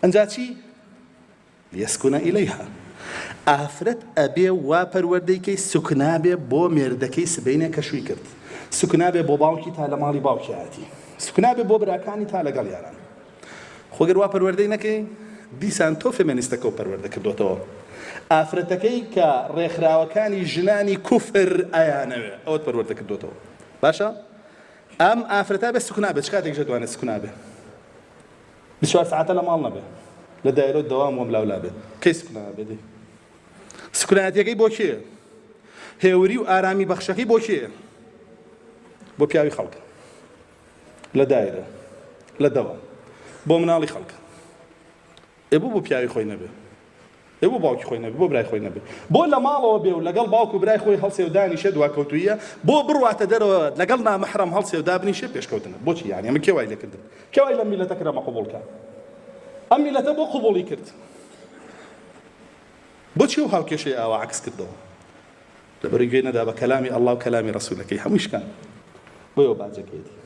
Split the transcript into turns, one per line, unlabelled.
ئەنجا چی؟ لیسکن الیها ئافرەت ئەبێ وا پەروەردەی کەی سوکنا بێ بۆ مێردەکەی سبەینێ کە شووی کرد سوکنا بێ بۆ باوکی تا لە ماڵی باوکیایەتی سوکنا بێ بۆ براکانی تا لەگەڵ یاران خۆ گەر وا پەروەردەی نەکەی دیسان تۆ فێمێنیستەکەو پەروەردە کردۆتەوە ئافرەتەکەی کە ڕێکخراوەکانی ژنانی کوفر ئەیانەوێ ئەوەت پەروەردە کردۆتەوە باشە ئەم ئافرەتە بێ سوکنا بێ چ کاتێک ژەتوانێت سوکنا بێ 24 سەعاتە لە ماڵ نەبێ لە دایرە و دەوام وەم لاولا بێت کەی سوکنا بێ دەی سوکنایەتیەکەی بۆ کێ هێوری و ئارامی بەخشەکەی بۆ کێ بۆ پیاوی خەڵک لە دایرە لە دەوام بۆ مناڵی خەڵک ئێ بۆ بۆ پیاوی خۆی نەبێ ئێ بۆ باوکی خۆی نەبێ بۆ برای خۆی نەبێ بۆ لە ماڵەوە بێ و لەگەڵ باوک و برای خۆی هەڵسێ و دانیشێ دواکەوتوویە بۆ بڕواتە دەرەوە لەگەڵ نامەحرەم هەڵسێ و دابنیشێ پێشکەوتنە بۆچی یعنی ئەمە کێ وای لێکردن کێ وای لەم میلەتە کرد ئەمە قبوڵ کە ئەم میلەتە بۆ قبوڵی کرد بۆچی ئەو هاوکێشەی ئاوا عەکس کردەوە لەبەر گوێ نەدا بە کەلامی ئەڵڵا و کەلامی ڕەسوولەکەی هەمووی شکان بۆیەوە باجەکەیەتی.